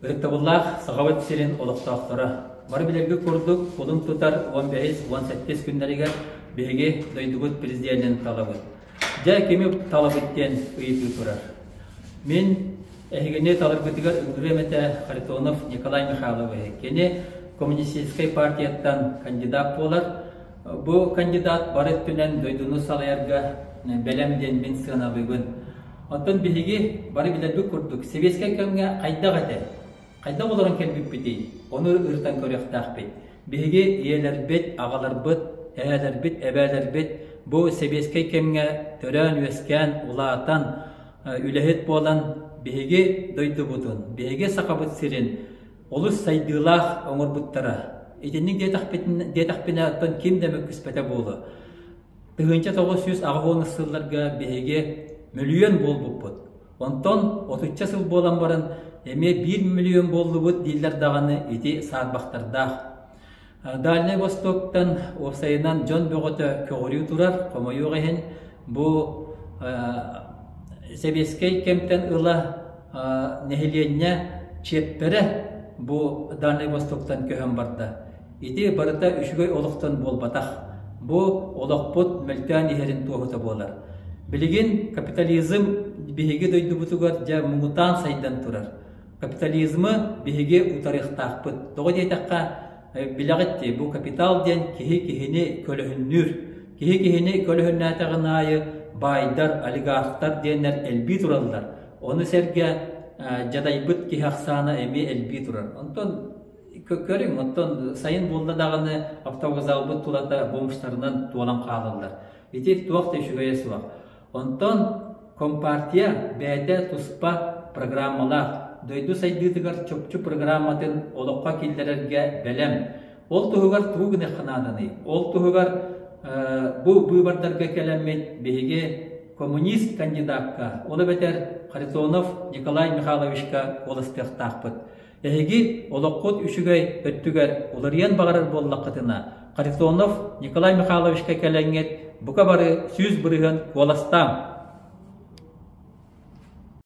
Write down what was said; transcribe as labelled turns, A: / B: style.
A: Ытыктабыллаах Сахабыт сирин олохтоохторо! Бары билэргит курдук, кулун тутар 15-17 күннэригэр биһиги дойдубут президенин талабыт. Дьэ, кими талабыт диэн ыйытыы турар. Мин эһигини таларгытыгар ыҥырыам этэ Харитонов Николай Михайловиһы. Кини Коммунистическай партияттан кандидат буолар. Бу кандидат бары өттүнэн дойдуну салайарга бэлэм диэн мин сыаналыыбын. Оттон биһиги бары билэрбит курдук, сэбиэскэй кэмҥэ хайдах этэ? Хайдах олорон кэлбиппитий? Ону ырытан көрүөхтээхпит. Биһиги ийэлэрбит, аҕаларбыт, эһээлэрбит, эбээлэрбит бу сэбиэскэй кэмҥэ төрөөн-үөскээн, улаатан, үлэһит буолан биһиги дойдубутун, биһиги Сахабыт сирин олус сайдыылаах оҥорбуттара. Итинник диэтэхпинэ, оттон ким да мөккүспэтэ буолуо. 1980 сылларга биһиги мөлүйүөн буолбуппут. Онтон отучча сыл буолан баран эмиэ 1 мөлүйүөн буоллубут дииллэр даҕаны ити саарбахтардаах. Дальнай Востоктан уопсайынан дьон бөҕөтө көҕүрүү турар, хомойуох иһин бу сэбиэскэй кэмтэн ыла нэһилиэнньэ чиэппэрэ бу Дальнай Востоктан көһөн барда. Ити барыта үчүгэй олохтон буолбатах. Бу олохпут мөлтөөн иһэрин туоһута буолар. Билигин капитализм биһиги дойдубутугар дьэ муҥутаан сайдан турар. Капитализмы биһиги утарыахтаахпыт. Тоҕо диэтэххэ, билэҕит дии, бу капитал диэн киһи киһини көлөһүннүүр. Киһи киһини көлөһүннээтэҕин аайы баайдар, олигархтар диэннэр элбии тураллар. Ону сэргэ дьадайбыт киһи ахсаана эмиэ элбии турар. Онтон Көрүҥ, оттон сайын буолла даҕаны автовокзалбыт тулата бомжтарынан туолан хаалаллар. Ити туох да үчүгэйэ суох. Онтон Компартия бэйэтэ туспа программалаах, дойду сайдыытыгар чопчу программатын олоххо киллэрэргэ бэлэм. Ол туһугар тугу гыныахха нааданый? Ол туһугар бу быыбардарга кэлэммит биһиги коммунист кандидакка, ол эбэтэр Харитонов Николай Михайловичка куоластыахтаахпыт. Эһиги олоххут үчүгэй өттүгэр уларыйан баҕарар буоллаххытына, Харитонов Николай Михайловичка кэлэҥҥит бука бары 100% куоластааҥ.